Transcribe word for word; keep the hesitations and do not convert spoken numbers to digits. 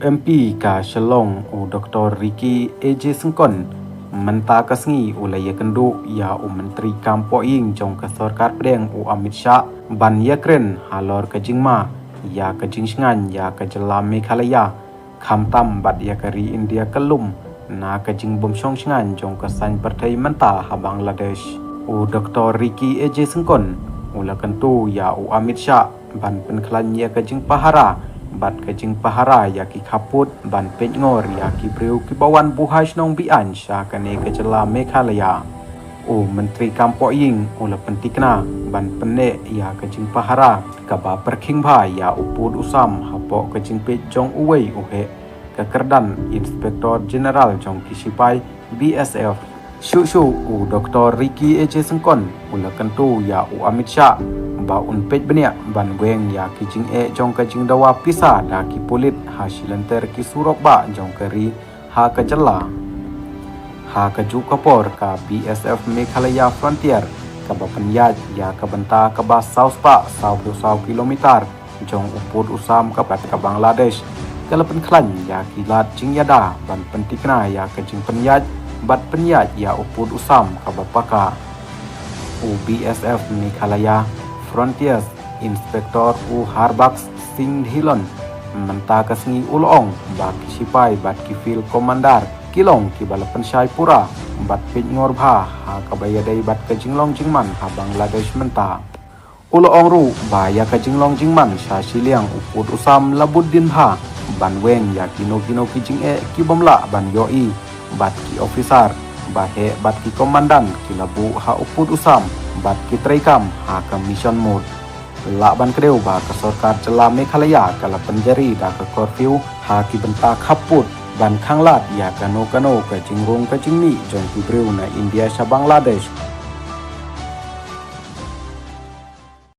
MP ka Shillong u Doktor Ricky A J Syngkon mynta ka sngi u la ïakynduh ïa u Myntri Kam Pohïing jong ka Sorkar Pdeng u Amit Shah ban ïakren halor ka jingma ïa ka jingshngaiñ ïa ka jylla Meghalaya, khamtam bad ïa ka ri India ka lum na ka jingbymshong shngaiñ jong ka saiñ pyrthei mynta ha Bangladesh. U Doktor Ricky A J Syngkon u la kyntu ïa u Amit Shah ban pynkhlaiñ ïa ka jingpahara bad ka jingpahara ïa ki khappud ban peit ngor ïa ki briew kiba wan buhai shnong biang sha kane ka jylla Meghalaya. U Myntri Kam Pohïing u la pyntikna ban pynneh ïa ka jingpahara kaba pyrkhing bha ïa u pud u sam hapoh ka jingpeit jong uwei u heh ka kyrdan Inspector General jong ki shipai B S F. Shuh shuh u Doktor Ricky A J Syngkon u la kyntu ïa u Amit Shah ba un peit bniah ban weng ïa ki jingeh jong ka jingdawa pisa da ki pulit ha shilynter ki surok bah jong ka ri ha ka jylla. Ha kajuh ka por ka B S F Meghalaya Frontier kaba pynïaid ïa ka bynta kaba saw spah saw phew saw kilometer jong u pud u sam ka bad ka Bangladesh ka la pynkhlaiñ ïa ki lad jingïada ban pyntikna ïa ka jingpynïaid bad pynïaid ïa u pud u sam kaba paka. U B S F Meghalaya Frontiers Inspector u Harbaksh Singh Dhillon mynta ka sngi u la ong ba ki shipai bad ki field commander ki long kiba la pynshai pura bad peit ngor bha ha kaba ïadei bad ka jinglong jingman ha Bangladesh mynta. U la ong ruh ba ïa ka jinglong jingman sha shiliang u pud u sam la bud dien bha ban weng ïa kino kino ki jingeh ki bym lah ban ïohi bad ki officer ba heh bad ki komandan ki la buh ha u pud u sam bad ki treikam ha ka mission mode. Lah ban kdew ba ka sorkar jylla Meghalaya ka la pynjari da ka curfew ha ki bynta khappud ban khanglad ïa kano kano ka jingrung ka jingmih jong ki briew na India sha Bangladesh.